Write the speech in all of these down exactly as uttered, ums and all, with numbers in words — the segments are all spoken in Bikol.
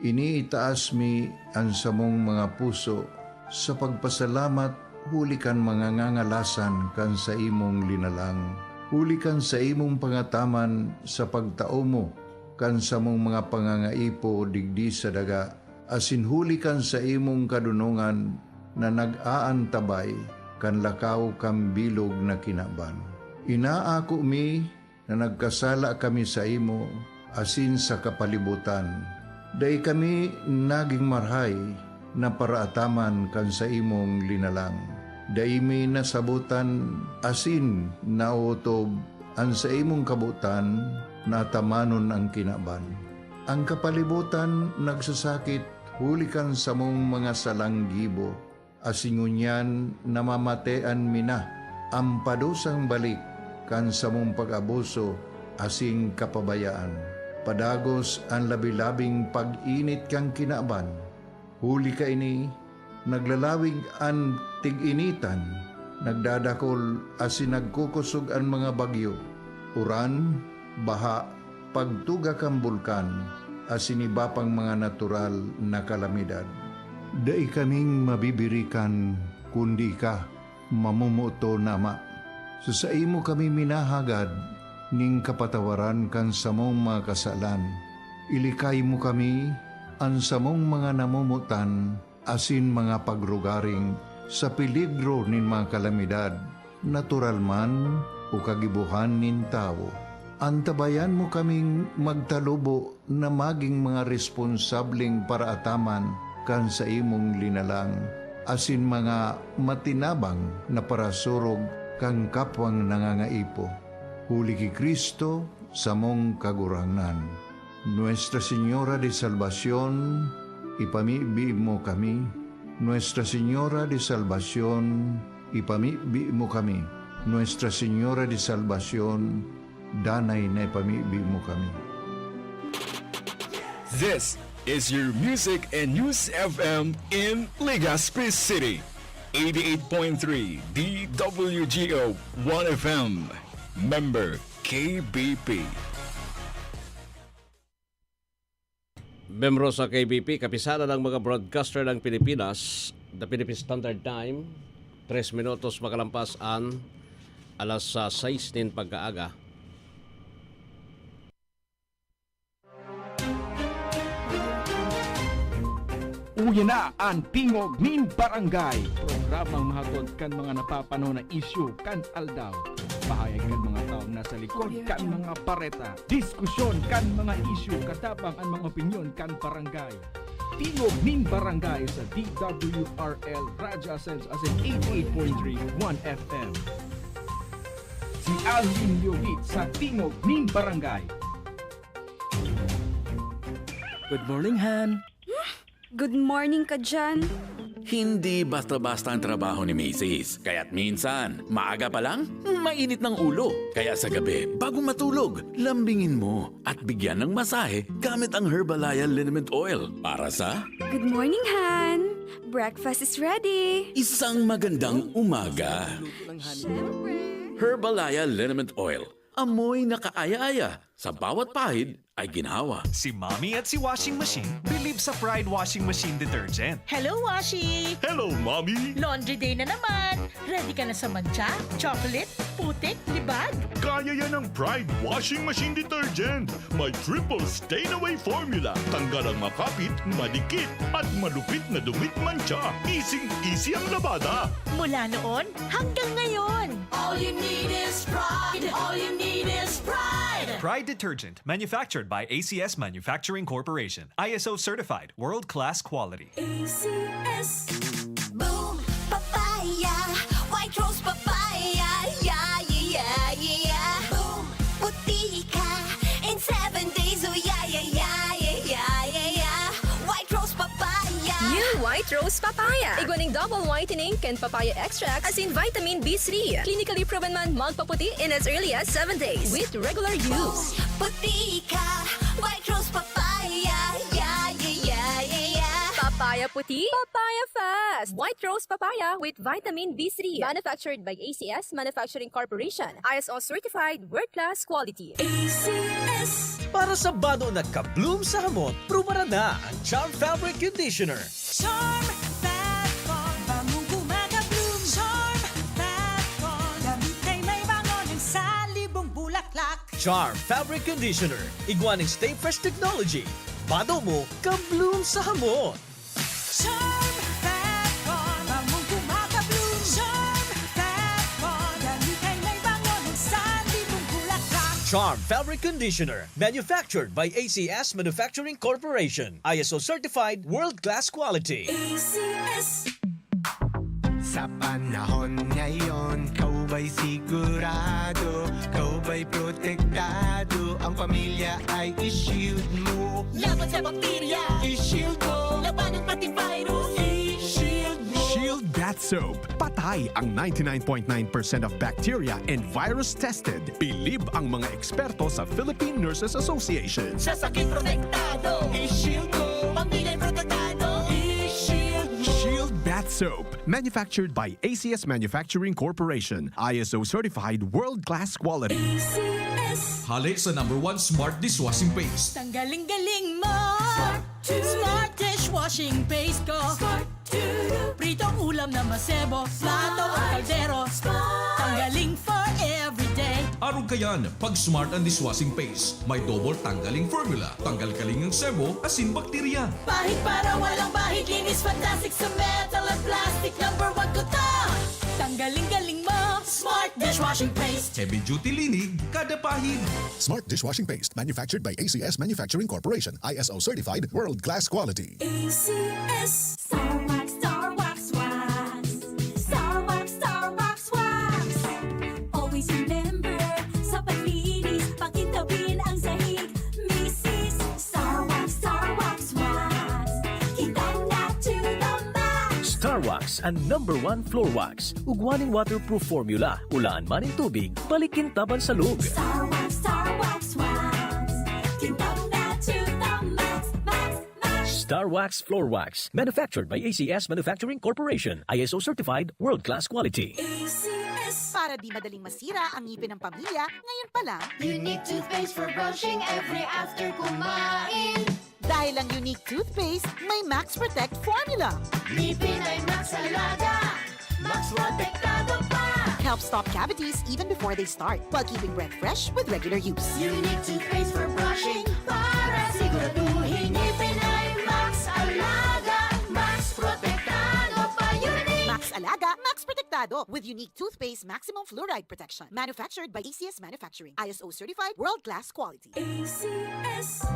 Iniitaas mi an samong mga puso sa pagpasalamat huli kan mga ngangalasan kan saimong linalang, huli kan saimong pangataman sa pagtao mo kan samong mga pangangaipo digdi sa daga, asin huli kan saimong kadonongan na nag-aantabay kan lakaw kan bilog na kinaban. Inaako mi na nagkasala kami saimo asin sa kapalibotan. Dai kami nagin marahay na paraataman kan saimong linalang. Dai mi nasabotan asin naotob an saimong kabotan na atamanon an kinaban. An kapalibotan nagsasakit huli kan samong mga salang gibo, asin ngunyan namamatean mi na an padusang balik kan samong pag-abuso asin kapabayaan. Padagos an labi-labing pag-init kan kinaban. Huli kaini, naglalawig an tig-initan, nagdadakol asin nagkukosog an mga bagyo, uran, baha, pagtuga kan bulkan, asin iba pang mga natural na kalamidad. Dai kaming mabibirikan kundi ika, mamomoton na Ama. Sa saimo kami minahagad nin kapatawaran kan samong mga kasalan. Ilikay mo kami, an samong mga namomotan, asin mga pagrugaring sa peligro nin mga kalamidad, natural man o kagibohan nin tawo. Antabayan mo kaming magtalubo na magin mga responsableng paraataman kan saimong linalang, asin mga matinabang na parasurog kan kapwang nangangaipo. Huli ki Cristo, samong Kagurangnan. Nuestra Señora de Salvacion, ipamibi mo kami. Nuestra Señora de Salvacion, ipamibi mo kami. Nuestra Señora de Salvacion, danay na ipamibi mo kami. This is your Music and News F M in Legazpi City. Eighty-eight point three D W G O One F M. Member K B P. Membro sa K B P, Kapisanan ng mga Broadcaster ng Pilipinas, the Philippine Standard Time, tres minutos makalampas an alas sais nin pagkaaga. Uya na an Tingog nin Barangay, programang mahatod kan mga napapanahon na isyu kan aldaw. Pahayag kan mga tawo na sa likod kan mga bareta. Diskusyon kan mga isyu, katabang an mga opinyon kan barangay. Tingog nin Barangay sa D W R L Radyo Ascenso asin eighty-eight point three One F M. Si Alvin Leovit sa Tingog nin Barangay. Good morning, Han. Good morning ka dyan. Hindi basta-basta ang trabaho ni Misis. Kaya't minsan, maaga pa lang, mainit ng ulo. Kaya sa gabi, bago matulog, lambingin mo at bigyan ng masahe gamit ang Herbalaya Liniment Oil para sa Good morning, Han! Breakfast is ready! Isang magandang umaga. Siyempre! Herbalaya Liniment Oil. Amoy na kaaya-aya. Sa bawat pahid ay ginhawa. Si Mommy at si Washing Machine believe sa Pride Washing Machine Detergent. Hello, Washi! Hello, Mommy! Laundry day na naman! Ready ka na sa mantsa, chocolate, putik, libag? Kaya yan ng Pride Washing Machine Detergent! May triple stain away formula. Tanggal ang makapit, madikit, at malupit na dumit mantsa. Easing-easy ang labada. Mula noon hanggang ngayon. All you need is pride. All you need is pride. Pride detergent, manufactured by A C S Manufacturing Corporation. I S O certified, world-class quality. A C S. Boom Papaya, White Rose Papaya, yeah, yeah, yeah, yeah. Boom, puti ka in seven days, oh yeah, yeah, yeah, yeah, yeah, yeah, yeah. White Rose Papaya. New White Rose Papaya. Igwa ning double whitening kan papaya extract asin vitamin B three. Clinically proven man magpaputi in as early as seven days with regular use. Puti ka, White Rose Papaya, yeah, yeah, yeah, yeah, yeah. Papaya puti, papaya fast. White Rose Papaya with vitamin B three. Manufactured by A C S Manufacturing Corporation. I S O certified, world-class quality. A C S. Para sa bado na ka-bloom sa hamot, prubaran na ang Charm Fabric Conditioner. Charm Fat Foam, bangong kumaka-bloom. Charm Fat Foam, damit ay may bango ng sanlibong bulaklak. Charm Fabric Conditioner, igwa ning Stay Fresh Technology. Bado mo, ka-bloom sa hamot. Charm Fat Foam, bangong kumaka-bloom. Charm Fat Foam, damit ay may bango ng sanlibong bulaklak. Charm Fabric Conditioner, manufactured by A C S Manufacturing Corporation. I S O certified, world-class quality. A C S. Sa panahon ngayon, ikaw ba'y sigurado, ikaw ba'y protektado, ang pamilya ay i-shield mo. Laban sa bakterya, i-shield mo. Labanan pati virus, i-shield mo. Shield Bath Soap. Patay ang ninety-nine point nine percent of bacteria and virus tested. Bilib ang mga eksperto sa Philippine Nurses Association. Sa sakit protektado, i-shield mo. Pamilya protektado, i-shield mo. Shield Bath Soap. Manufactured by A C S Manufacturing Corporation. I S O certified, world-class quality. A C S. Hale sa number one smart dishwashing paste. Tanggaling-galing mo. Smart. Smart dishwashing paste ko. Smart. Pritong ulam na masebo, plato o kaldero. Smart. Tanggaling for everyday. Arog kayan, pag Smart ang dishwashing paste, may double tanggaling formula. Tanggal-galing ang sebo, asin bakterya. Pahid para walang bahid, linis fantastic sa metal at plastic. Number one ko to. Tanggaling-galing mo, Smart dishwashing paste. Heavy duty linig, kada pahid. Smart dishwashing paste, manufactured by A C S Manufacturing Corporation, I S O certified, world-class quality. A C S. Star Wax, Star Wax, Wax. Star Wax, Star Wax, Wax. Always remember, sa paglinis, pakintabin ang sahig. Misis, Star Wax, Star Wax, Wax. Kitang na to the max. Star Wax, ang number one floor wax. Ugwa ning waterproof formula, ulaan man nin tubig, balik kintaban sa lug. Star Wax, Star Wax, Wax. Kintab na to the max, max, max. Star Wax Floor Wax, manufactured by A C S Manufacturing Corporation, I S O certified, world-class quality. A C S. Para di madaling masira ang ngipin ng pamilya, ngayon pa lang. Unique toothpaste for brushing every after kumain. Dahil ang Unique Toothpaste may Max Protect Formula. Ngipin ay Max Alaga, Max Protektado pa. Helps stop cavities even before they start, while keeping breath fresh with regular use. Unique Toothpaste for brushing para siguraduhin ngipin ay Max Alaga, Max Protektado pa. Unique! Max Alaga, Max Protektado with Unique Toothpaste Maximum Fluoride Protection. Manufactured by A C S Manufacturing. I S O certified, world-class quality. A C S.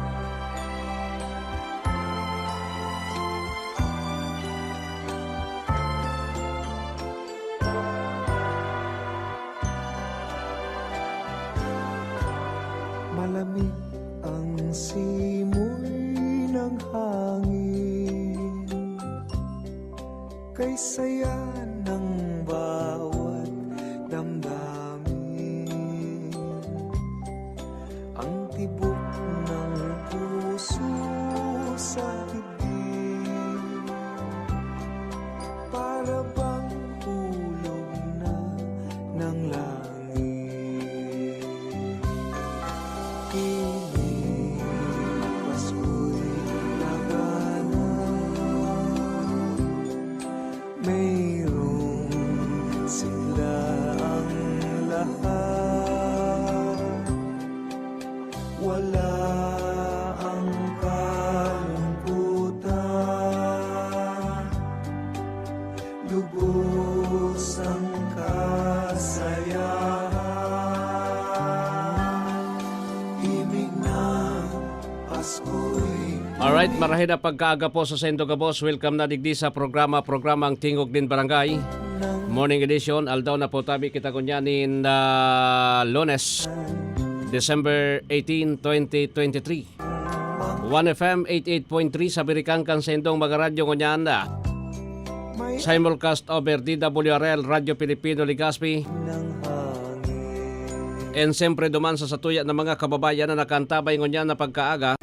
Malamig ang simoy ng hangin. Kay saya ng bawat damdamin, ang tibok ng puso sa dibdib, para bang hulog na ng langit. Ini Pasko'y labanan. Mayroong sigla ang lahat. Wala ang kalungkutan. Lubos ang kasayahan. Imig na Pasko'y Alright, marahay na pagkaaga po sa saindo gabos. Welcome na digdi sa programa, programang Tingog nin Barangay. Morning edition, aldaw na po tabi kita ngunyan nin, ah, Lunes, December eighteen, twenty twenty-three. One F M eighty-eight point three sa Birikan kan saindong mga radyo ngunyan na. Simulcast over D W R L, Radyo Pilipino Legazpi. And siyempre duman sa satuya na mga kababayan na nakaantabay ngunyan na pagkaaga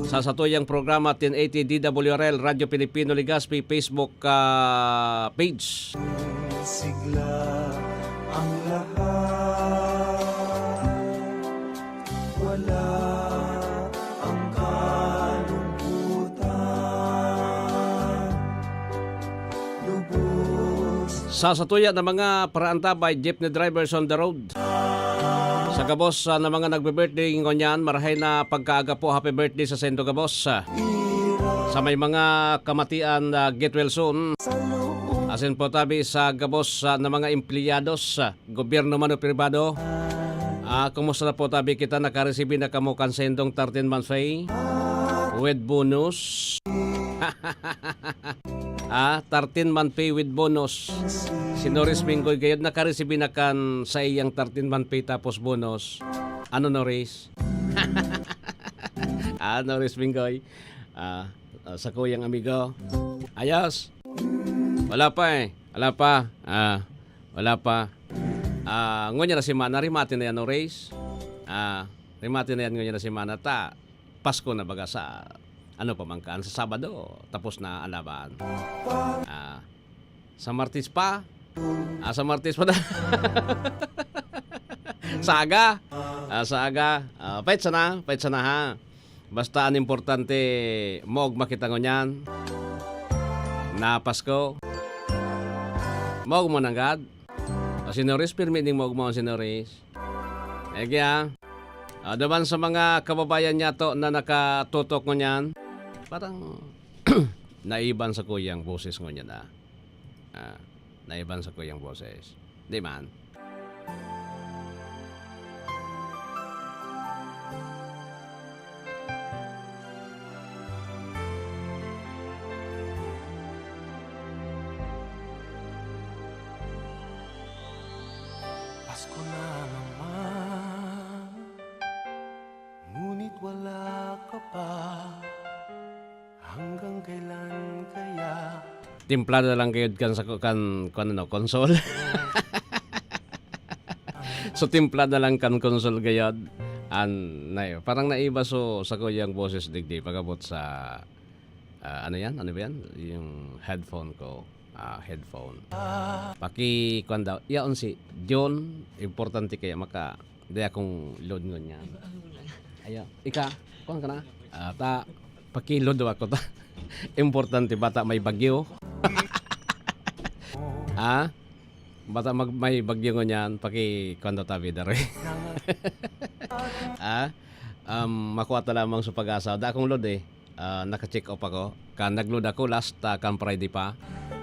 sa satuyang programa, ten eighty D W R L, Radyo Pilipino Legazpi, Facebook, ah, page. Sigla ang lahat. Wala Sa satuya na mga paraantabay, jeepney drivers on the road. Sa gabos, ah, na mga nagbe-birthday ngunyan, marahay na pagkaaga po, happy birthday sa saindo gabos. Sa may mga kamatian, ah, get well soon. Asin po tabi sa gabos, ah, na mga empleyados, ah, gobyerno man o pribado. Ah, kumusta na po tabi kita? Nakaresibi na kamo kan saindong thirteen month pay with bonus? Ah, thirteen month pay with bonus. Si Norris Minggoy gayod nakaresibi na kan sa iyang thirteen month pay tapos bonus. Ano, Norris? Ah, Norris Minggoy. Ah, ah, sa kuyang amigo. Ayos. Wala pa eh. Wala pa. Ah, wala pa. Ah, ngunyan na semana, rimate na yan, Norris. Ah, rimate na yan ngunyan na semana. Ta, Pasko na baga sa, ano pa man kan, sa Sabado, tapos na an laban. Ah, sa Martes pa. Ah, sa Martes pa na. Sa aga. Ah, sa aga. Ah, pait sana, pait sana ha. Basta an importante, maogma kita ngunyan. Na Pasko. Maogma nanggad. Ah, si Norris, pirmi ning maogma si Norris. Ege, ah. Ah, duman sa mga kababayan niyato na nakatutok ngunyan, parang naiban sa kuyang boses ngunyan, ah. Ah, naiban sa kuyang boses. Di man? Pasko na naman, ngunit wala ka pa. Hanggang kailan kaya? Timplada lang gayod kan sa, kan, kan ano, konsol. So, timplada lang kan konsol gayod. An, na, parang naiba so, sa kuyang boses digdi pag-abot sa, ah, ano yan? Ano ba yan? Yung headphone ko. Ah, headphone. Paki, kwan daw. Yaon si John. Importante kaya maka, di akong load ngunyan. Ayo, ika, kwan ka na? Ah, ta, paki-load daw ako ta. Importante bata may bagyo. Ha? Bata mag, may bagyo ngunyan, paki, kwan daw tabi, daro. Ha? Um, makuha ta lamang sa pag-asa. Da akong load eh. Ah, naka-check up ako. Kan nag-load ako last, ah, kan Friday pa.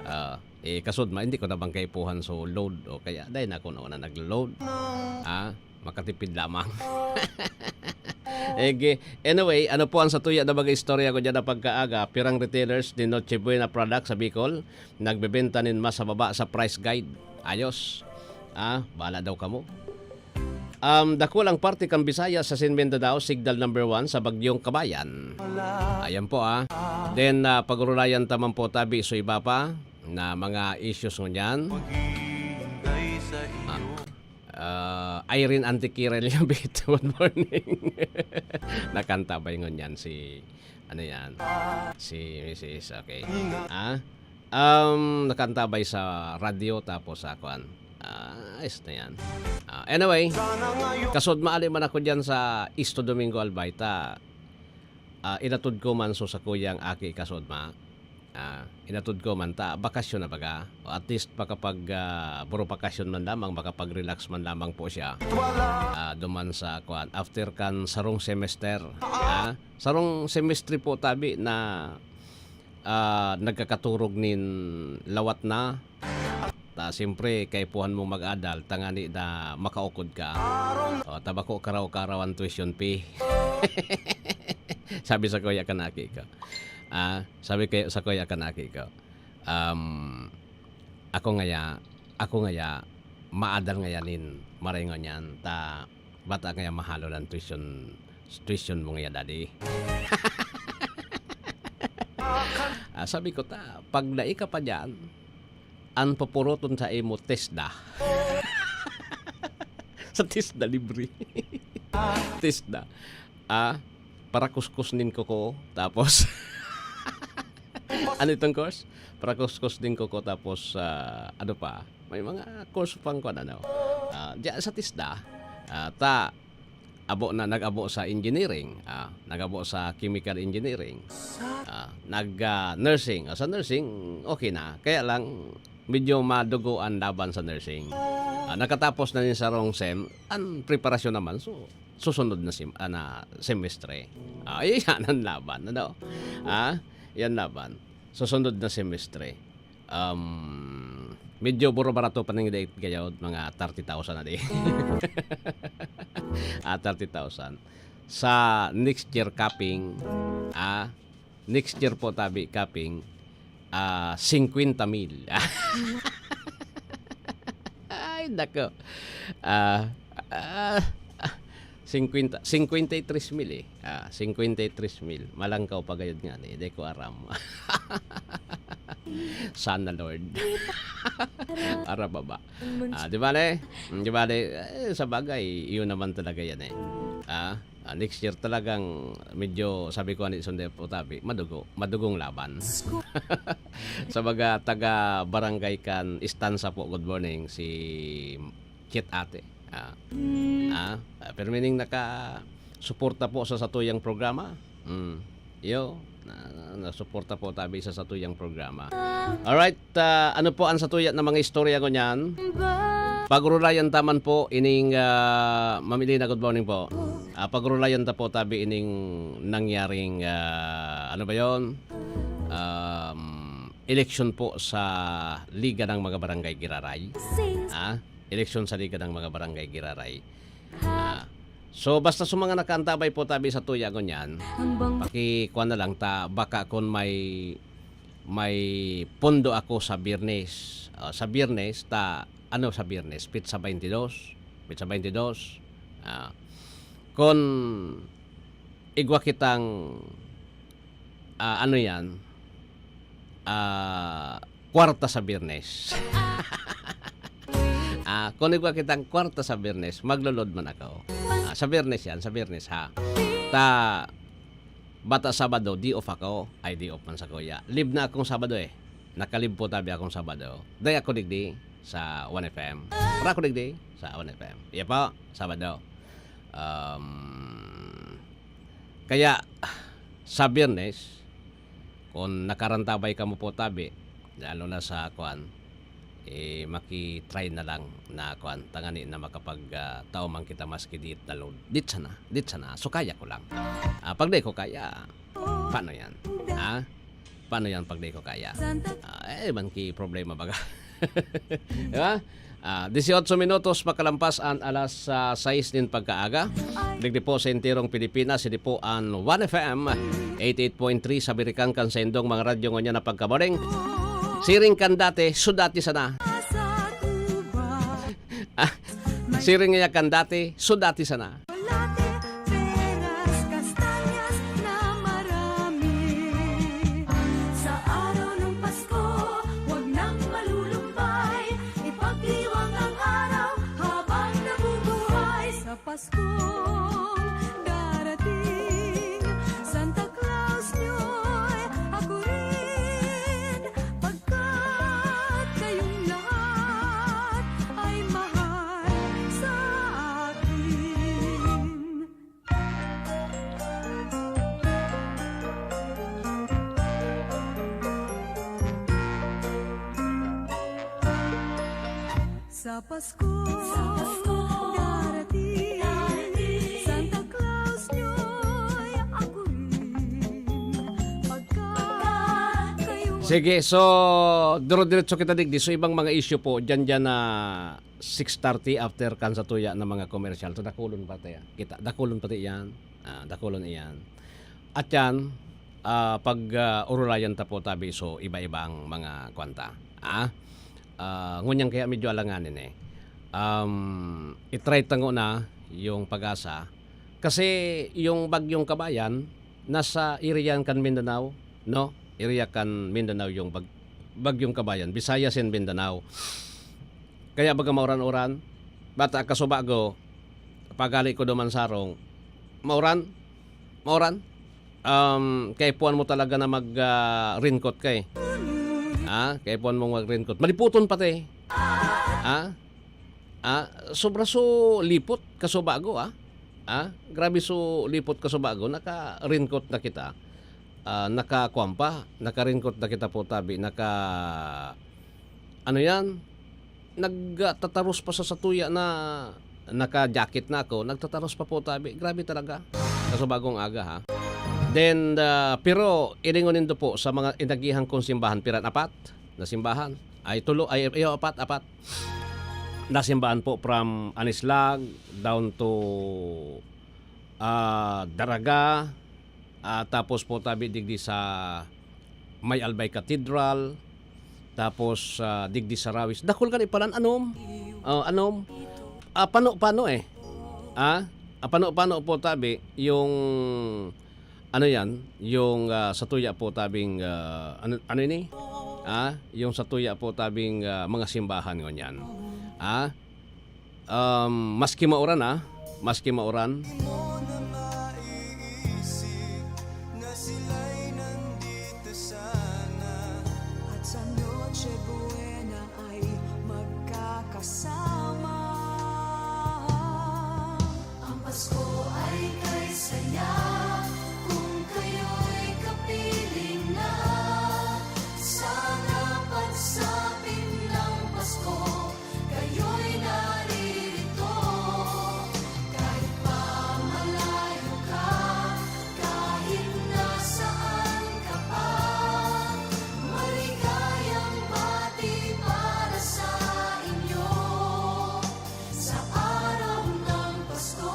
Ah, eh, kasudma, hindi ko na bang kaipuhan so load o kaya dahil na ako noon na nag-load. Ah, makatipid lamang. Ege. Anyway, ano po ang satuya na mga istorya ko dyan na pagkaaga? Pirang retailers ni Noche Buena products sa Bicol nagbebenta nin mas mababa sa price guide. Ayos. Ah, bala daw kamo. Um, dakulang parte kan Visayas sa Sin Mindanao, signal number one sa Bagyong Kabayan. Ayan po, ah. Then, ah, pag-urulayan ta man po tabi so iba pa na mga issues ngunyan. Ah, ah, Irene Antiquera Lilambito, good morning. Nakantabay ngunyan si, ano yan, si Missus, okay. Ah, um, nakantabay sa radyo tapos sa kwan. Ah, ayos na yan. Ah, anyway, kasod maali man ako dyan sa Isto Domingo, Albay, ta, ah, inatod ko man so sakuyang aki kasod ma. Ah, inatod ko man ta, bakasyon na baga. O at least makapag, ah, puro bakasyon man lamang, makapag-relax man lamang po siya. Ah, duman sa kwan, after kan sarong semester. Ah, sarong semestre po tabi na, ah, nagkakaturog nin lawat na. Ta, siyempre, kaipuhan mong mag-adal, tangani na makaukod ka. O, ta bako karaw-karaw ang tuition fee. Sabi sa kuya kan aki ko. Ah, sabi ko sa kuya kan aki ko, um, ako ngaya, ako ngaya, maadal ngaya nin maray ngunyan, ta bata ngaya mahalon ang tuition, tuition mo ngaya, daddy. Ah, sabi ko, ta, pag dai ka pa diyan, an pupuruton sa imo, TESDA. Sa TESDA, libre. TESDA. Ah, parakuskus nin kuko, tapos, ano itong course? Parakuskus nin kuko, tapos, ah, ano pa? May mga course pang kwan, ano. Ah, diyan sa TESDA, ah, ta, abo na, nag-abo sa engineering, ah, nag-abo sa chemical engineering, ah, nag, ah, nursing. Ah, sa nursing, okay na. Kaya lang, medyo madugo an laban sa nursing. Ah, nakatapos na nin sarong sem, an preparasyon naman, so, susunod na sem-, ah, na semestre. Ah, iyan an laban, ano? Ah, iyan laban. Susunod na semestre. Um, medyo buro-barato pa nin dai gayod, mga thirty thousand na di. Ah, thirty thousand. Sa next year capping, ah, next year po tabi capping, ah, singkwenta mil. Ay, nako. Ah, ah, ah, singkwenta, singkwenta y tres mil eh. Ah, singkwenta y tres mil. Malangkaw pa gayod nga ni, di ko aram. Sana, Lord. Ara baba. Ah, di bale? Mm, di bale, eh, sa bagay, iyon naman talaga yan eh. Ah, ah, next year talagang medyo, sabi ko ani, sunday po tabi, madugo, madugong laban. Sa mga taga barangay kan Istansa po, good morning, si Chet Ate. Ah, ah, ah, pero meaning naka-suporta po sa satuyang programa. Mm. Yo, na, na, nasuporta po tabi sa satuyang programa. Alright, ah, ano po ang satuya na mga istorya ngunyan? Pag-urulayan ta man po ining, ah, Ma'am Elena, good morning po. Ah, pag-urulayan ta po tabi ining nangyaring, ah, ano ba yon? Um, eleksyon po sa Liga ng mga Barangay Giraray. Ah, eleksyon sa Liga ng mga Barangay Giraray. Ah, so, basta sa mga nakaantabay po tabi sa tuya ngunyan, pakikuha na lang ta, baka kung may, may pondo ako sa Biyernes. Ah, sa Biyernes, ta, ano sa Biyernes? Petsa twenty-two? Petsa twenty-two? Ah, kung igwa kitang, ah, ano yan, ah, kwarta sa Biyernes. Ah, kung igwa kitang kwarta sa Biyernes, maglulod man ako. Ah, sa Biyernes yan, sa Biyernes ha. Ta, bata Sabado, day off ako. Ay, day off man sa kuya. Leave na akong Sabado eh. Nakalib po tabi akong Sabado. Day ako digdi sa One F M. Para ako digdi sa One F M. Iya po, Sabado. Um, kaya, sa Biyernes, kung nakarantabay kamo po tabi, lalo na sa kuan, eh, maki-try na lang na kuan, tangani na makapag, ah, tao man kita maski diit na load. Dit sana, dit sana. So, kaya ko lang. Ah, pag di ko kaya, paano yan? Ha? Paano yan pag di ko kaya? Ah, eh, man ki problema baga. Di ba? Ah, dieciocho minutos makalampas an alas, ah, sais nin pagkaaga. Digdi po sa enterong Pilipinas, ini po an One F M eighty-eight point three sa Birikan kan saindong mga radyo ngunyan na pagkaboring. Siring kan dati, so dati sana. Ah, siring niya kan dati, so dati sana. Chocolate, peras, kastanyas na marami. Sa araw ng Pasko, huwag nang malulumbay. Ipagdiwang ang araw habang nabubuhay. Sa Paskong darating, Santa Claus niyo'y ako rin. Pagkat kayong lahat ay mahal sa akin. Sa Pasko, sa Pasko, darating, darating, Santa Claus niyo'y ako rin. Pagka kayong Sige, so, duro-diretso kita digdi. So, ibang mga issue po, dyan, dyan na six thirty after kan sa tuya na mga commercial. So, dakulon pati yan. Kita, dakulon pati yan. Ah, dakulon iyan. At yan, ah, pag, ah, urulayan ta po tabi, so, iba-iba ang mga kwanta. Ah, ah, ngunyan kaya medyo alanganin eh. Um, i-try ta nguna yung Pag-asa. Kasi yung Bagyong Kabayan, nasa area kan Mindanao, no? Area kan Mindanao yung bag-, Bagyong Kabayan, Visayas and Mindanao. Kaya baga mauran-uran, bata kasubago, pagali ko duman sarong, mauran, mauran. Um, kaipuhan mo talaga na mag, ah, raincoat ka eh. Ha? Kaipuhan mong mag-raincoat. Maliputon pati. Ha? Ah, sobra so lipot kasubago, ah. Ah, grabe so lipot kasubago. Naka-raincoat na kita. Ah, naka-kuwan pa, naka-raincoat na kita po tabi. Naka, ano yan, nagtataros pa sa satuya na naka-jacket na ako, nagtataros pa po tabi. Grabe talaga. Sa bagong aga, ha. Then, ah, pero iringon nindo po sa mga inagihan kong simbahan, piran apat na simbahan. Ay, tulo, ay, iyo, apat, apat. Na simbahan po from Anislag down to, ah, Daraga, ah, tapos po tabi digdi sa may Albay Cathedral, tapos, ah, digdi sa Rawis. Dakul gani palan, anom? Oh, anom? Ah, pano-pano eh. Ah, ah, pano-pano po tabi yung, ano yan, yung, ah, satuya po tabing, ah, ano, ano ini? Ah, yung satuya po tabing, ah, mga simbahan ngunyan. Ah, um, maski mauran, ah, maski mauran. Di mo na maiisip na sila'y nandito sana. At sa Noche Buena ay magkakasama. Ang Pasko ay kay saya kung kayo'y kapiling na. Sana pagsapit ng Pasko, kayo'y naririto. Kahit pa malayo ka, kahit nasaan ka pa, maligayang bati para sa inyo sa araw ng Pasko.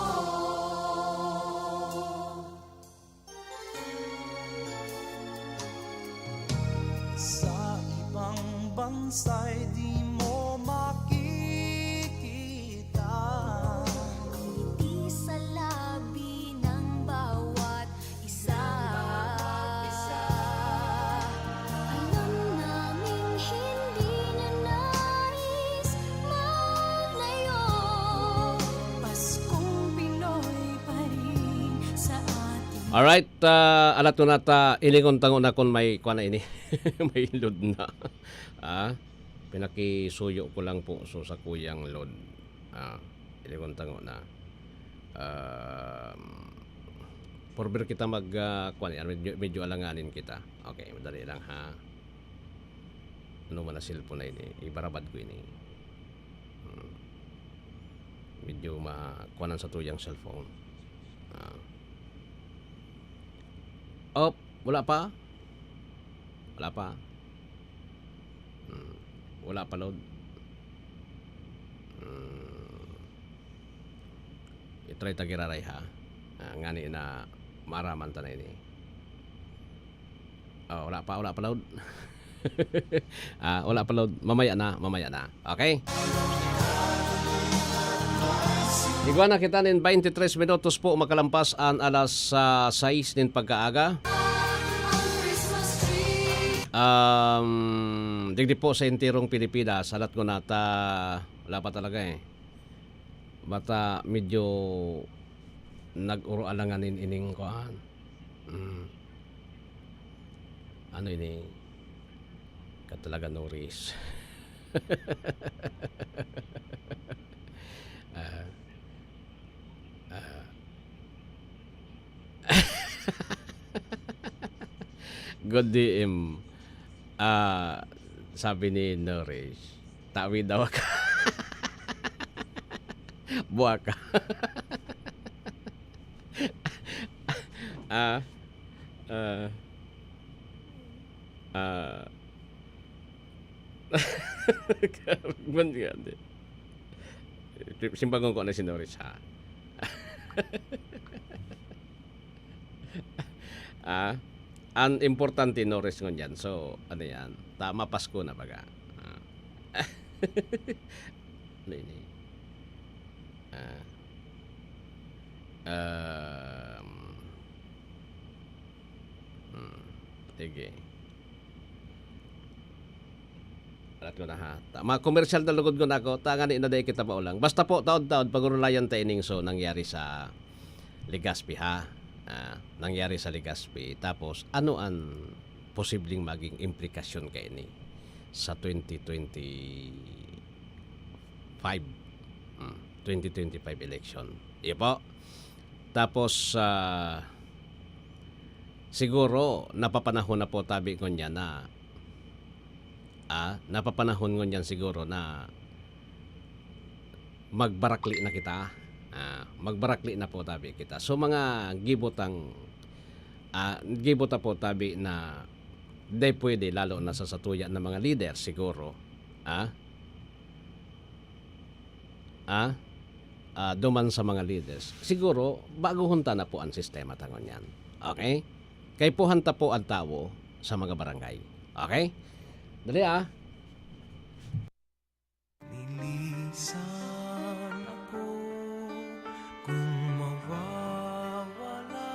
Sa ibang bansa'y di mo makikita. Ang ngiti sa labi ng bawat isa. Alam naming hindi na nais malayo. Paskong Pinoy pa rin sa atin. Alright, ah, alat ko na ta, ilingon tango na kun may kuwan na ini. May load na. Ah, pinakisuyo ko lang po so sa kuyang load. Ah, ilingon tango na. Um, forever kita mag, ah, kuwan yan, medyo, medyo alanganin kita. Okay, madali lang ha. Ano man na cellphone na ini, ibarabad ko ini. Hmm. Medyo ma-, kuwanan sa tuyang cellphone. Ah. Op, wala pa? Wala pa? Hmm. Wala pa, load. Hmm. I-try ta giraray, ha? Ah, ngani na maaraman ta na ini. Oh, wala pa, wala pa, load. Ah, wala pa, load. Mamaya na, mamaya na. Okay? Igwa na kita nin twenty-three minutos po makalampas an alas, ah, sais nin pagkaaga. Um, digdi po sa enterong Pilipinas, alat ko na ta, wala pa talaga eh. Bata medyo nag-uro alanganin ining kuan. Mm. Ano ini? Katalaga Norris. Ah. Ah. Good D M. Ah, sabi ni Norris, "Tawi daw ka." Buwak ka. Ah, ah, ah. Karagman ka, di. Simbangon ko na si Norris, ha? Ah, ang importante, Norris, ngunyan. So, ano yan? Tama, Pasko na baga. Ah. Ano ini? Ah. Um, hmm. Sige. Alat ko na, ha. Ta-, mga komersyal na lugod ko na ako, tangan na dai kita maulang. Basta po, taod-taod, pagurulayan ta ining so nangyari sa Legazpi, ha. Ah, nangyari sa Legazpi. Tapos, ano ang posibleng maging implikasyon kaini sa twenty twenty-five? Hmm, twenty twenty-five election. Iyo po. Tapos, ah, siguro, napapanahon na po tabi ngunyan na ah, napapanahon ngunyan siguro na magbarakli na kita. Ah, magbarakli na po tabi kita. So, mga gibo tang, ah, gibo ta po tabi na di pwede, lalo na sa satuya na mga lider siguro, ah, ah, ah, duman sa mga leaders. Siguro, baguhon ta na po ang sistema ta ngunyan. Okay? Kaipuhan ta po ang tawo sa mga barangay. Okay? Dali, ah. Linisan ako kung mawawala ka.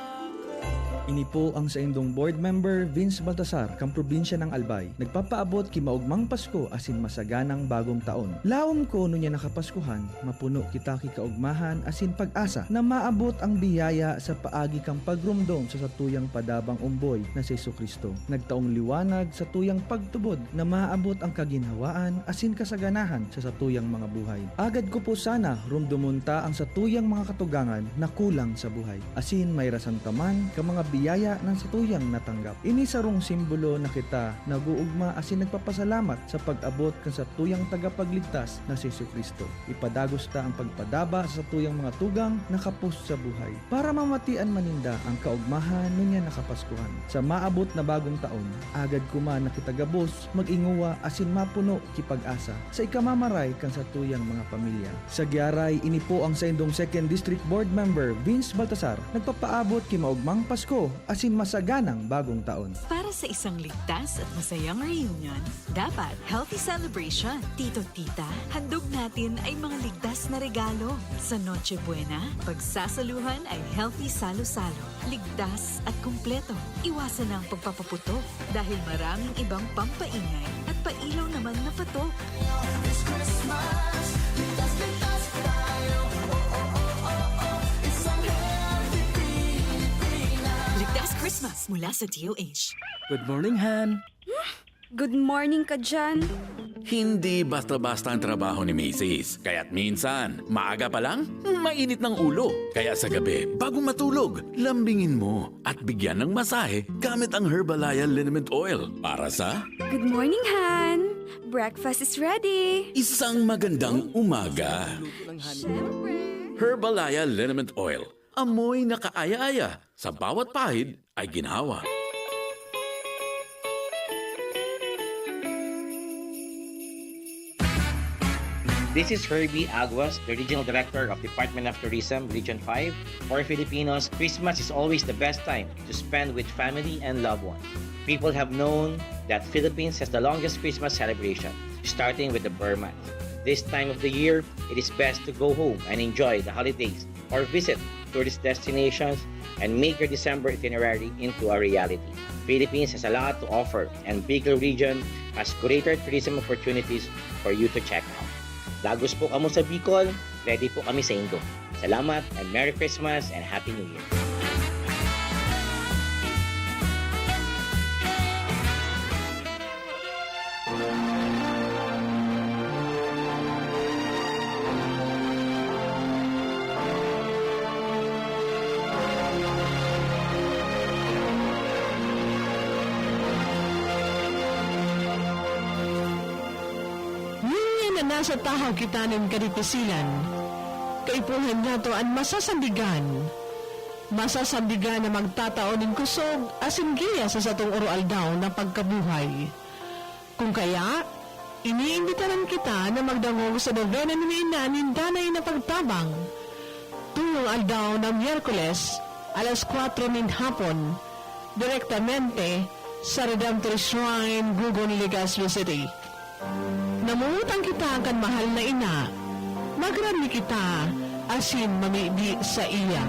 Ini po ang saindong board member, Vince Baltasar, kan probinsya ng Albay. Nagpapaabot ki maogmang Pasko asin masaganang Bagong Taon. Laom ko ngunyan na Kapaskuhan, mapuno kita ki kaogmahan asin pag-asa na maabot ang biyaya sa paagi kan pagromdom sa satuyang padabang omboy na si Jesu-Cristo. Nagtaong liwanag satuyang pagtubod na maabot ang kaginhawaan asin kasaganahan sa satuyang mga buhay. Agad ko po sana romdomon ta ang satuyang mga katugangan na kulang sa buhay, asin mairasan ta man kan mga biyaya na satuyang natanggap. Ini sarong simbolo na kita nag-oogma asin nagpapasalamat sa pag-abot kan satuyang Tagapagligtas na si Jesu-Cristo. Ipadagos ta ang pagpadaba sa satuyang mga tugang na kapos sa buhay, para mamatian man ninda ang kaogmahan ngunyan na Kapaskuhan. Sa maabot na Bagong Taon, agad ko man na kita gabos mag-ingowa asin mapuno ki pag-asa sa ikamamaray kan satuyang mga pamilya. Sa gyaray, ini po ang saindong Second District Board Member, Vince Baltasar, nagpapaabot ki maogmang Pasko asin masaganang Bagong Taon. Para sa isang ligtas at masayang reunion, dapat healthy celebration. Tito, tita, handog natin ay mga ligtas na regalo. Sa Noche Buena, pagsasaluhan ay healthy salo-salo. Ligtas at kumpleto. Iwasan na ang pagpapaputok dahil maraming ibang pampaingay at pailaw naman na patok. This Christmas, ligtas, ligtas tayo. Oh, oh, oh, oh, oh. Isang healthy Pilipinas. Ligtas Christmas mula sa D O H. Good morning, Han. Good morning ka dyan. Hindi basta-basta ang trabaho ni Misis. Kaya't minsan, maaga pa lang, mainit ng ulo. Kaya sa gabi, bago matulog, lambingin mo at bigyan ng masahe gamit ang Herbalaya Liniment Oil para sa Good morning, Han! Breakfast is ready! Isang magandang umaga. Siyempre! Herbalaya Liniment Oil. Amoy na kaaya-aya. Sa bawat pahid ay ginhawa. This is Herbie Aguas, the Regional Director of Department of Tourism, Region five. For Filipinos, Christmas is always the best time to spend with family and loved ones. People have known that Philippines has the longest Christmas celebration, starting with the Burman. This time of the year, it is best to go home and enjoy the holidays or visit tourist destinations and make your December itinerary into a reality. Philippines has a lot to offer, and Bicol region has greater tourism opportunities for you to check out. Dagos po kamo sa Bicol, ready po kami sa indo. Salamat and Merry Christmas and Happy New Year! Ngunyan na nasa tahaw kita nin kadikosilan, kaipuhan niyato an masasandigan. Masasandigan na magtatao nin kusog asin giya sa satong oroaldaw na pagkabuhay. Kun kaya, iniimbitaran kita na magdangog sa nobena ni Ina nin Danay na Pagtabang, tuwang aldaw na Miyerkules, alas kwatro nin hapon, direktamente sa Redemptor Shrine, Gugon, Legazpi City. Namumutang kita kan mahal na ina. Magrani kita asin mamibi saiya.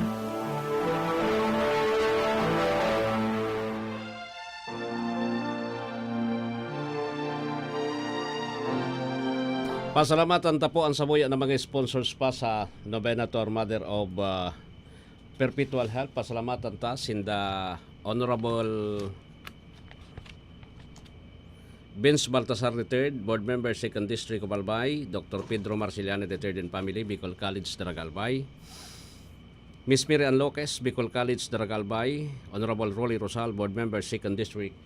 Pasalamatan ta po ang samuya na mga sponsors pa sa Novena to our Mother of, ah, Perpetual Help. Pasalamatan ta sinda Honorable Vince Baltasar the third, Board Member, Second District of Albay, Doctor Pedro Marciliano the third and family, Bicol College, Daraga, Albay. Miss Mary Ann Loques, Bicol College, Daraga, Albay. Honorable Rolly Rosal, Board Member, Second District,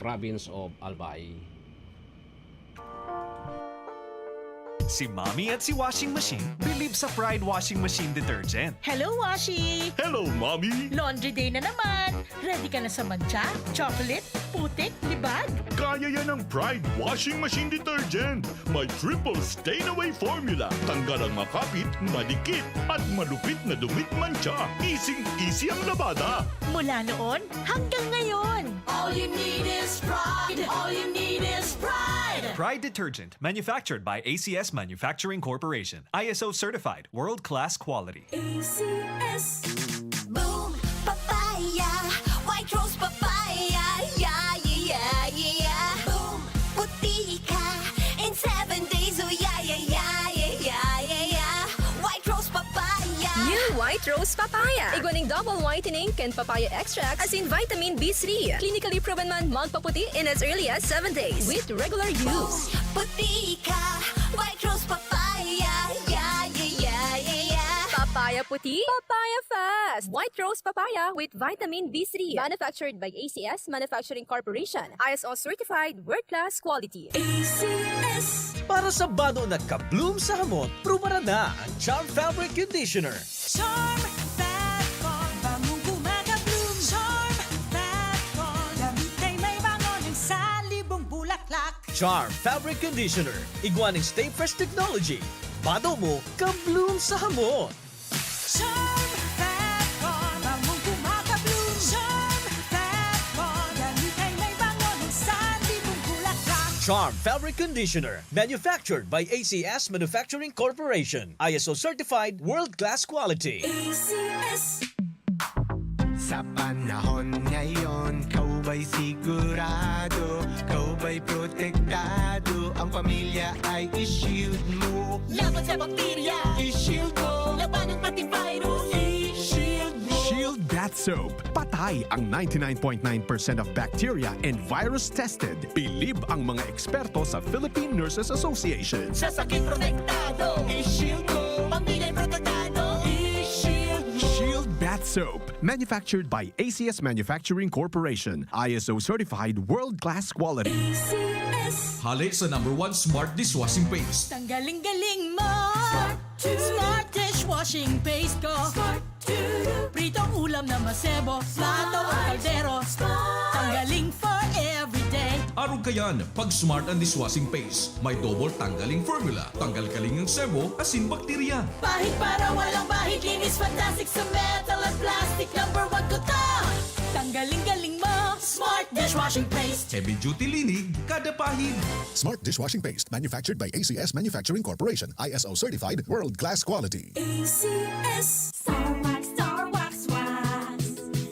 Province of Albay. Si Mommy at si Washing Machine bilib sa Pride Washing Machine Detergent. Hello, Washi! Hello, Mommy! Laundry day na naman! Ready ka na sa mantsa, chocolate, putik, libag? Kaya yan ng Pride Washing Machine Detergent. May triple stain away formula. Tanggal ang makapit, madikit, at malupit na dumi at mantsa. Easy-easy ang labada. Mula noon hanggang ngayon. All you need is pride. All you need is pride. Pride Detergent, manufactured by A C S Manufacturing Corporation. I S O certified, world-class quality. A C S. Boom! Papaya! White Rose Papaya! Yeah, yeah, yeah, yeah, yeah! Boom! Puti ka in seven days! Oh, yeah, yeah, yeah, yeah, yeah, yeah, yeah! White Rose Papaya! New White Rose Papaya. Igwa nin double whitening kan papaya extract asin vitamin B three. Clinically proven man magpaputi in as early as seven days with regular use. Puti ka, White Rose Papaya. Yeah, yeah, yeah, yeah, yeah. Papaya puti, papaya fast. White Rose Papaya with vitamin B three. Manufactured by A C S Manufacturing Corporation. I S O certified, world-class quality. A C S. Para sa bado na ka-bloom sa hamot, prubaran na ang Charm Fabric Conditioner. Charm Fat Con, bangong gumagabloom. Charm Fat Con, damit ay may bango ng salibong bulaklak. Charm Fabric Conditioner, igwa ning Stay Fresh Technology. Bado mo, ka-bloom sa hamot. Charm Fat Con, bangong gumagabloom. Charm Fat Con, damit ay may bango ng salibong bulaklak. Charm Fabric Conditioner, manufactured by A C S Manufacturing Corporation. I S O certified, world-class quality. A C S. Sa panahon ngayon, ikaw ba'y sigurado? Ikaw ba'y protektado? Ang pamilya ay i-shield mo. Laban sa bakterya, i-shield mo. Labanan pati virus, i-shield mo. Shield Bath Soap. Patay ang ninety-nine point nine percent of bacteria and virus tested. Bilib ang mga eksperto sa Philippine Nurses Association. Sa sakit protektado, i-shield mo. Pamilya protektado, i-shield mo. Shield Bath Soap. Manufactured by A C S Manufacturing Corporation. I S O certified, world-class quality. A C S. Hale sa number one smart dishwashing paste. Tanggaling-galing mo! Smart to. Smart dishwashing paste ko. Smart to. Pritong ulam na masebo, plato o kaldero. Smart. Tanggaling for everyday. Arog kayan, pag Smart ang dishwashing paste. May double tanggaling formula. Tanggal kaling ang sebo, asin bakterya. Pahid para walang bahid, linis fantastic sa metal at plastic. Number one ko to. Tanggaling-galing mo, Smart dishwashing paste. Heavy duty linig, kada pahid. Smart dishwashing paste, manufactured by A C S Manufacturing Corporation, I S O certified, world-class quality. A C S. Star Wax, Star Wax, Wax.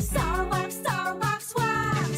Star Wax, Star Wax, Wax.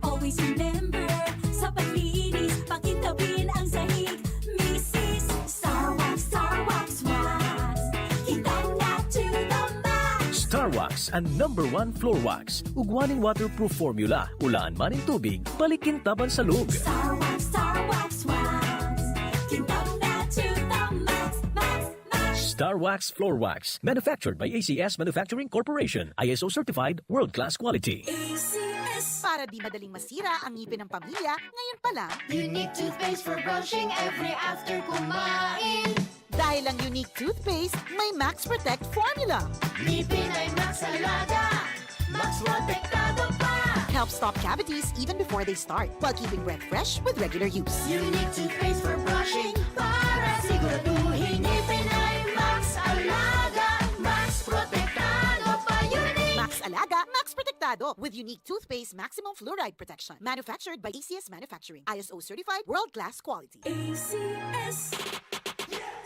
Always remember, sa paglinis, pakintabin ang sahig. Misis, Star Wax, Star Wax, Wax. Kintab na to the max. Star Wax, an number one floor wax. Ugwa nin waterproof formula. Ulaan man nin tubig, balik kintaban sa log. Star Wax, Star Wax, Wax. Kintab na to the max, max, max. Star Wax Floor Wax. Manufactured by A C S Manufacturing Corporation. I S O certified, world-class quality. A C S. Para di madaling masira ang ngipin ng pamilya, ngayon pa lang. Unique toothpaste for brushing every after kumain. Dahil ang Unique Toothpaste may Max Protect Formula. Ngipin ay Max Alaga, Max Protektado pa. Helps stop cavities even before they start, while keeping breath fresh with regular use. Unique Toothpaste for brushing, para siguraduhin ngipin ay Max Alaga, Max Protektado pa. Unique. Max Alaga, Max Protektado, with Unique Toothpaste Maximum Fluoride Protection. Manufactured by A C S Manufacturing. I S O certified, world-class quality. A C S.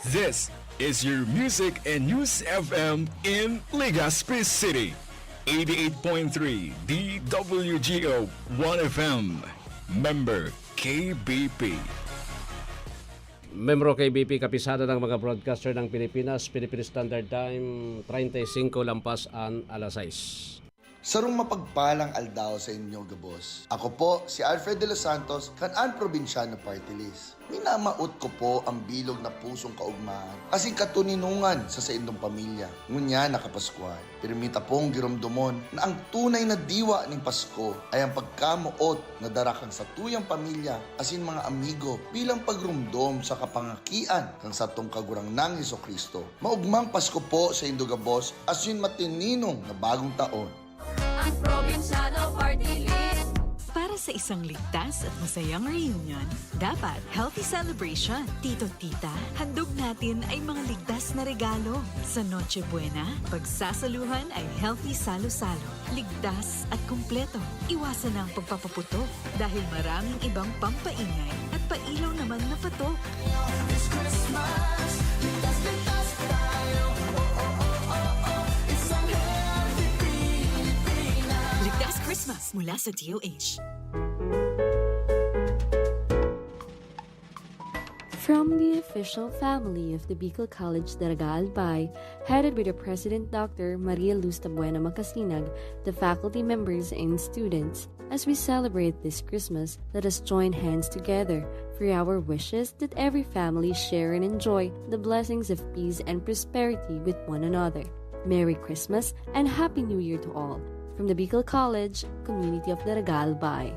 This is your music and news F M in Legazpi City. Eighty-eight point three D W G O One F M. Member K B P. Membro K B P, Kapisada ng mga Broadcaster ng Pilipinas, Philippine Standard Time, treinta y cinco lampas an alas sais. Sarong mapagpalang aldaw sa inyo gabos. Ako po si Alfred De Los Santos, kan An Probinsyano Party List. Minamawot ko po ang bilog na pusong kaugmahan asin katoninongan sa saindong pamilya. Ngunyan na Kapaskuhan, pirmi ta pong giromdomon na ang tunay na diwa nin Pasko ay ang pagkamoot na dara kan satuyang pamilya asin mga amigo bilang pagromdom sa kapangakian kan satong Kagurangnan Jesu-Cristo. Maugmang Pasko po saindo gabos asin matininong na Bagong Taon! Ang Probinsyano Party List. Para sa isang ligtas at masayang reunion, dapat healthy celebration. Tito, tita, handog natin ay mga ligtas na regalo. Sa Noche Buena, pagsasaluhan ay healthy salo-salo. Ligtas at kumpleto. Iwasan na ang pagpapaputok dahil maraming ibang pampaingay at pailaw naman na patok. This Christmas, ligtas, ligtas tayo. Oh, oh, oh, oh, oh. Isang healthy Pilipinas. Ligtas Christmas mula sa D O H. From the official family of the Bicol College Daraga Albay, headed by the President Doctor Maria Luz Tabuena Macasinag, the faculty members and students, as we celebrate this Christmas, let us join hands together for our wishes that every family share and enjoy the blessings of peace and prosperity with one another. Merry Christmas and Happy New Year to all. From the Bicol College, Community of Daraga Albay.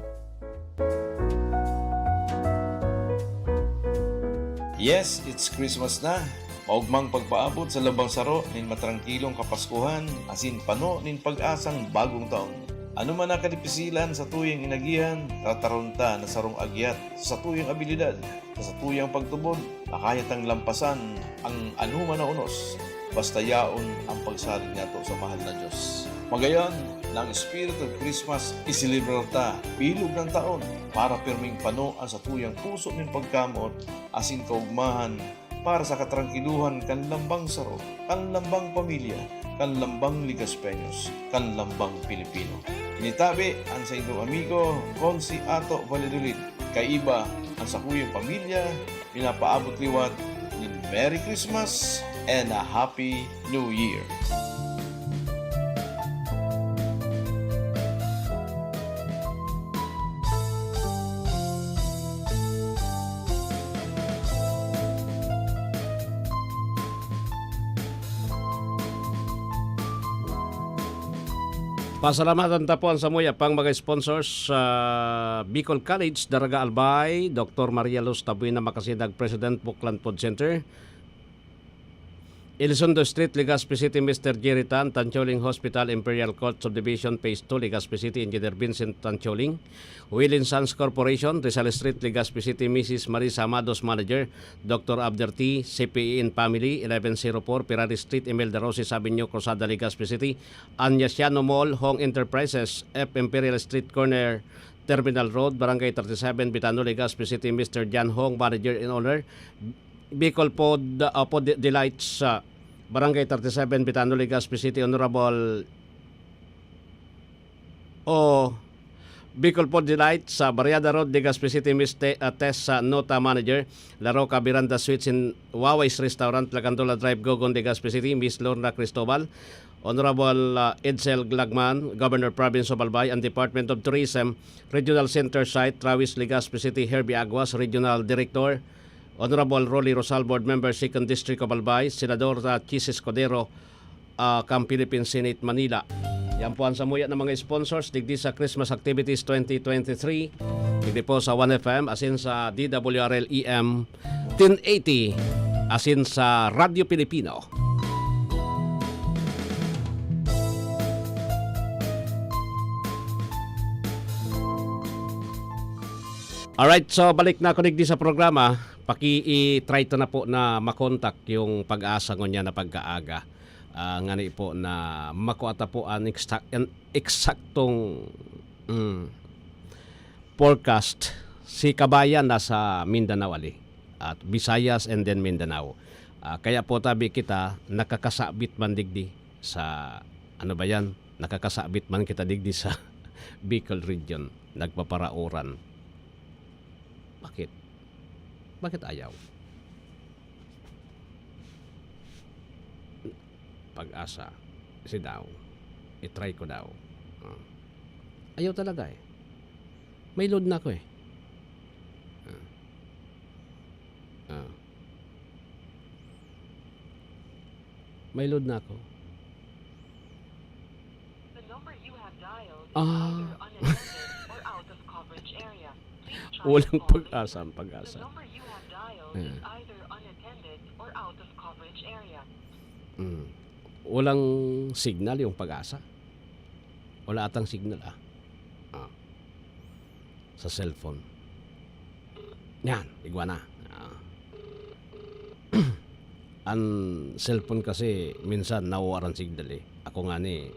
Yes, it's Christmas na. Maugmang pagpaabot sa lambang saro nin matrangkilong Kapaskuhan asin pano nin pag-asang Bagong Taon. Ano man na kadipisilan sa tuyang inagihan, tataron ta na sarong agyat sa tuyang abilidad, sa satuyang pagtubod, makaya tang lampasan ang anoman na unos, basta yaon ang pagsalig nato sa mahal na Diyos. Magayon, na ang Spirit of Christmas iselebrar ta bilog na taon para pirming pano an satuyang puso nin pagkamoot asin kaugmahan para sa katrangkiluhan kan lambang saro, kan lambang pamilya, kan lambang Legazpeños, kan lambang Pilipino. Ini tabi an saindong amigo, Consi Ato Valladolid, kaiba an sakuyang pamilya, minapaabot liwat nin Merry Christmas and a Happy New Year. Pasalamatan ta po an samuya pang mga sponsors, sa Bicol College, Daraga Albay, Doctor Maria Luz Tabuena Macasinag, President, Buklan Food Center, Elizondo Street, Legazpi City, Mister Jerry Tan, Tancholing Hospital, Imperial Court Subdivision, Phase two, Legazpi City, Engineer Vincent Tancholing, Will and Sons Corporation, Rizal Street, Legazpi City, Missus Marisa Amados, Manager, Doctor Abder T, C P A and Family, eleven zero four Ferrari Street, Imelda Roses Avenue, Cruzada, Legazpi City, Anyaciano Mall, Hong Enterprises, F Imperial Street Corner, Terminal Road, Barangay thirty-seven, Bitano, Legazpi City, Mister John Hong, Manager and Owner, Bicol Pod, uh, Pod Delights, uh, Barangay thirty-seven, Bitano, Legazpi City, Honorable o Bicol Pod Delights sa Barriada Road, Legazpi City, Miss Te-, uh, Tess, uh, Nota, Manager, La Roca Veranda Suites in Waways Restaurant, Lacandola Drive, Gogon, Legazpi City, Miss Lorna Cristobal, Honorable, uh, Edsel Glagman, Governor Province of Albay, and Department of Tourism, Regional Center Site, Trawis, Legazpi City, Herbie Aguas, Regional Director, Honorable Rolly Rosal, Board Member, Second District of Albay, Senador, uh, Chiz Escudero, ah, kan Philippine Senate, Manila. Yan po ang samuya ng mga sponsors digdi sa Christmas Activities twenty twenty-three. Digdi po sa One F M, asin sa D W R L E M ten eighty, asin sa Radyo Pilipino. Alright, so balik na ako digdi sa programa. Paki-i-try ta na po na makontak yung Pag-asa ngunyan na pagkaaga. Ah, ngani po na makua ta po an eksta-, an eksaktong, mm, forecast. Si Kabayan nasa Mindanao ali, at Visayas and then Mindanao. Ah, kaya po tabi kita nakakasabit man digdi sa, ano ba yan? Nakakasabit man kita digdi sa Bicol region. Nagpaparaoran. Bakit? Bakit ayaw? Pag-asa, si daw, i-try ko daw. Ah. Ayaw talaga eh. May load na ako eh. Ah. Ah. May load na ako. The number you have dialed is Ah. either unattended or out of coverage area. Please try Walang again later. pag-asa ang PAGASA. The number you have dialed Ah. is either unattended or out of coverage area. Mm. Walang signal yung PAGASA. Wala atang signal ah. Ah. Sa cellphone. Yan, igwa na. Ah. An cellphone kasi minsan nawawaran signal eh. Ako nga ni